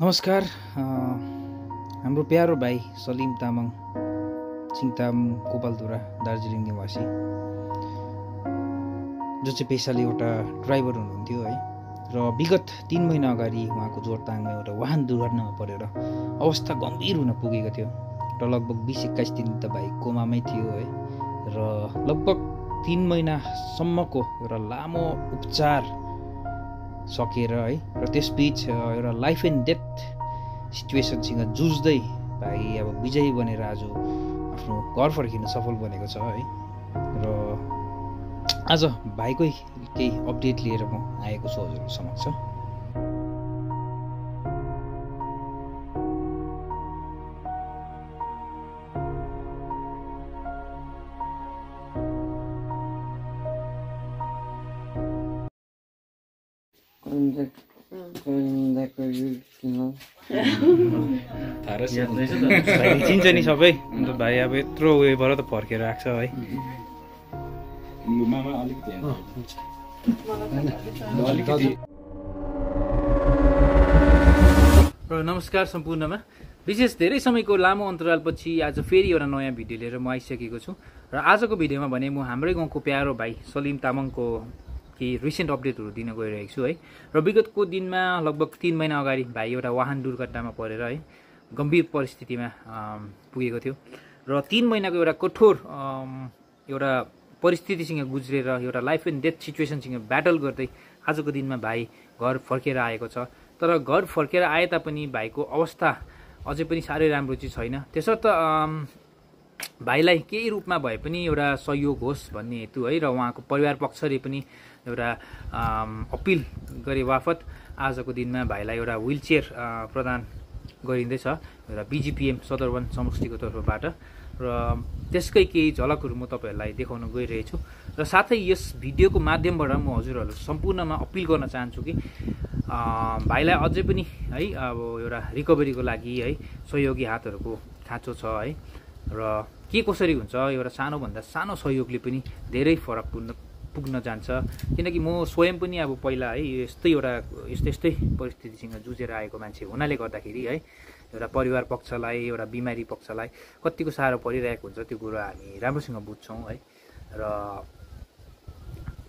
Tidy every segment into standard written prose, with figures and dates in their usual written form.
नमस्कार। हाम्रो प्यारो भाइ सलिम तामाङ सिङताम गोपालधुरा दार्जिलिङ निवासी, जो चाहिँ पेसाले एउटा ड्राइभर हुनुहुन्थ्यो है। र विगत 3 महिना अगाडि उहाँको जोरताङमा एउटा वाहन दुर्घटनामा परेर अवस्था गम्भीर हुन पुगेको थियो र लगभग 20-21 दिन त भाइ कोमामै थियो है। र लगभग 3 महिनासम्मको एउटा लामो उपचार सकेर है, र त्यसबीच एउटा लाइफ एन्ड डेथ सिचुएसनसँग जुझ्दै भाइ अब विजयी बनेर आज आफ्नो घर फर्किन सफल बनेको छ है। र आज भाइकै केही अपडेट लिएर म आएको छु हजुरहरु समक्ष। चिन्छ नि सबै, अन्त भाइ अब यत्रो उयोबाट त फर्केर आएको छ है। नमस्कार सम्पूर्णमा। विशेष धेरै समयको लामो अन्तरालपछि आज फेरि एउटा नयाँ भिडियो लिएर म आइसकेको छु। र आजको भिडियोमा भने म हाम्रै गाउँको प्यारो भाइ सलिम तामाङको केही रिसेन्ट अपडेटहरू दिन गइरहेको छु है। र विगतको दिनमा लगभग 3 महिना अगाडि भाइ एउटा वाहन दुर्घटनामा परेर है गम्भीर परिस्थितिमा पुगेको थियो। र 3 महिनाको एउटा कठोर एउटा परिस्थितिसँग गुज्रेर एउटा लाइफ एन्ड डेथ सिचुएसनसँग ब्याटल गर्दै आजको दिनमा भाइ घर फर्केर आएको छ। तर घर फर्केर आए तापनि भाइको अवस्था अझै पनि साह्रै राम्रो चाहिँ छैन। त्यसर्थ भाइलाई केही रूपमा भए पनि एउटा सहयोग होस् भन्ने हेतु है, र उहाँको परिवार पक्षले पनि एउटा अपिल गरे बापत आजको दिनमा भाइलाई एउटा व्हीलचेयर प्रदान गरिँदैछ एउटा बिजिपिएम सदरवन समष्टिको तर्फबाट। र त्यसकै केही झलकहरू म तपाईहरुलाई देखाउन गइरहेछु। र साथै यस भिडियोको माध्यमबाट म हजुरहरु सम्पूर्णमा अपिल गर्न चाहन्छु कि भाइलाई अझै पनि है अब एउटा रिकभरीको लागि है सहयोगी हातहरूको खाँचो छ है। र के कसरी हुन्छ, एउटा सानोभन्दा सानो सहयोगले पनि धेरै फरक पुग्न जान्छ। किनकि म स्वयं पनि अब पहिला है यस्तै परिस्थितिसँग जुझेर आएको मान्छे हुनाले गर्दाखेरि है एउटा परिवार पक्षलाई एउटा बिमारी पक्षलाई कतिको साह्रो परिरहेको हुन्छ त्यो कुरा हामी राम्रोसँग बुझ्छौँ है। र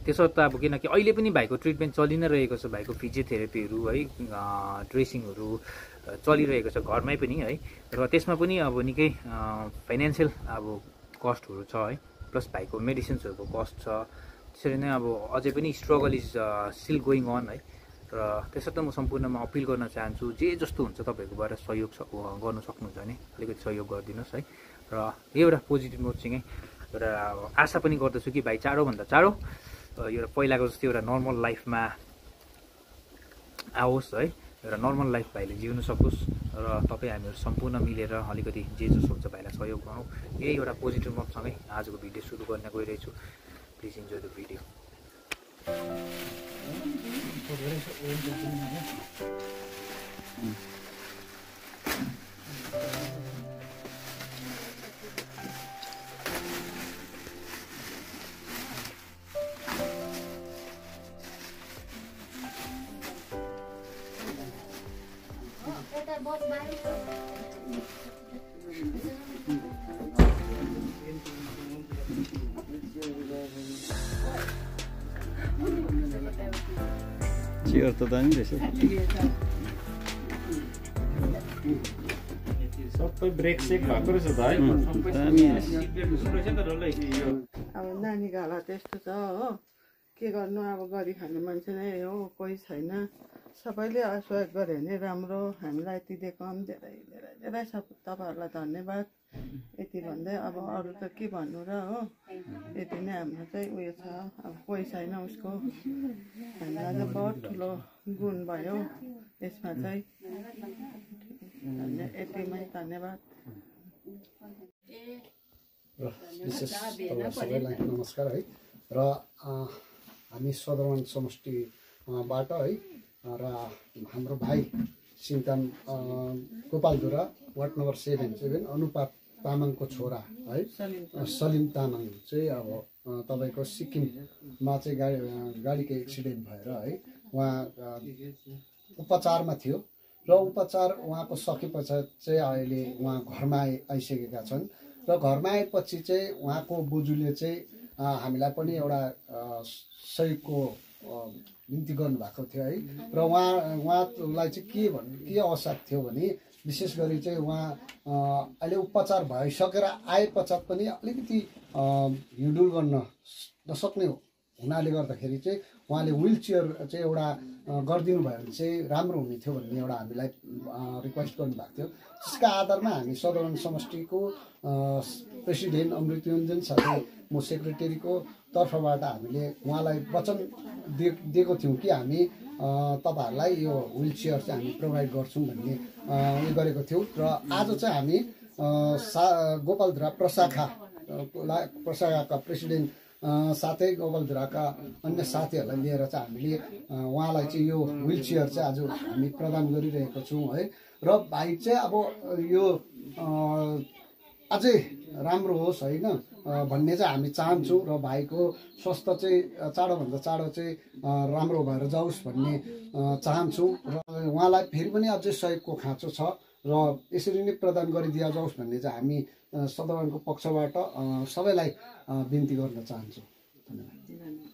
त्यसर्थ अब किनकि अहिले पनि भाइको ट्रिटमेन्ट चलि नै रहेको छ, भाइको फिजियोथेरापीहरू है ड्रेसिङहरू चलिरहेको छ घरमै पनि है। र त्यसमा पनि अब निकै फाइनेन्सियल अब कस्टहरू छ है, प्लस भाइको मेडिसिन्सहरूको कस्ट छ। त्यसरी नै अब अझै पनि struggle is still going on है। र त्यसर्थ म सम्पूर्णमा अपिल गर्न चाहन्छु, जे जस्तो हुन्छ तपाईँहरूकोबाट सहयोग गर्न सक्नुहुन्छ भने अलिकति सहयोग गरिदिनुहोस् है। र एउटा पोजिटिभ नोटसँगै एउटा आशा पनि गर्दछु कि भाइ चाँडोभन्दा चाँडो एउटा पहिलाको जस्तै एउटा नर्मल लाइफमा आओस् है, एउटा नर्मल लाइफ भाइले जिउन सकोस्। र तपाईँ हामीहरू सम्पूर्ण मिलेर अलिकति जे जस्तो हुन्छ भाइलाई सहयोग गरौँ। यही एउटा पोजिटिभ नोटसँगै आजको भिडियो सुरु गर्न गइरहेछु। Please enjoy the video. चियर त दामी रहेछ। सबै ब्रेक सेक भएको रहेछ त है। अब नानीको हालत यस्तो छ हो, के गर्नु अब गरी खाने मान्छे नै हो, कोही छैन। सबैले सहयोग गऱ्यो भने राम्रो। हामीलाई यति दिएको पनि धेरै धेरै धेरै सब तपाईँहरूलाई धन्यवाद। यति भन्दै अब अरू त के भन्नु र हो, यति नै हाम्रो चाहिँ उयो छ। अब कोही छैन उसको, हामीलाई चाहिँ बहुत ठुलो गुण भयो यसमा चाहिँ। यतिमै धन्यवाद। विशेष सबैलाई नमस्कार है। र हामी सदरवन समष्टिबाट है, र हाम्रो भाइ सिङताम गोपालधुरा वार्ड नम्बर 7 अनुपात तामाङको छोरा है सलिम तामाङ चाहिँ अब तपाईको सिक्किममा चाहिँ गाडीको एक्सिडेन्ट भएर है उहाँ उपचारमा थियो र उपचार उहाँको सके पश्चात चाहिँ अहिले उहाँ घरमा आइसकेका छन् र घरमा आएपछि चाहिँ उहाँको बोजूले चाहिँ हामीलाई पनि एउटा सहयोगको बिन्ती गर्नुभएको थियो है र उहाँलाई चाहिँ के आवश्यक थियो भने विशेष गरी चाहिँ उहाँ अहिले उपचार भइसकेर आए पश्चात पनि अलिकति हिँडुल गर्न नसक्ने हुनाले गर्दाखेरि चाहिँ उहाँले व्हिल चेयर चाहिँ एउटा गरिदिनु भयो भने चाहिँ राम्रो हुने थियो भन्ने एउटा हामीलाई रिक्वेस्ट गर्नुभएको थियो। त्यसका आधारमा हामी सदरमुकाम समष्टिको प्रेसिडेन्ट अमृत योन्जन साथै म सेक्रेटरीको तर्फबाट हामीले उहाँलाई वचन दिएको थियौँ कि हामी तपाईँहरूलाई यो व्हिल चेयर चाहिँ हामी प्रोभाइड गर्छौँ भन्ने उयो गरेको थियौँ र आज चाहिँ हामी गोपालधुरा प्रशाखाका प्रेसिडेन्ट साथै गोपालधुराका अन्य साथीहरूलाई लिएर चाहिँ हामीले उहाँलाई चाहिँ यो व्हिल चेयर चाहिँ आज हामी प्रदान गरिरहेको छौँ है र भाइ चाहिँ अब यो अझै राम्रो होस् होइन भन्ने चाहिँ हामी चाहन्छौँ र भाइको स्वास्थ्य चाहिँ चाँडोभन्दा चाँडो चाहिँ राम्रो भएर जाओस् भन्ने चाहन्छौँ र उहाँलाई फेरि पनि अझै सहयोगको खाँचो छ र यसरी नै प्रदान गरिदिया जाओस् भन्ने चाहिँ हामी सदरमुकामको पक्षबाट सबैलाई बिन्ती गर्न चाहन्छौँ। धन्यवाद।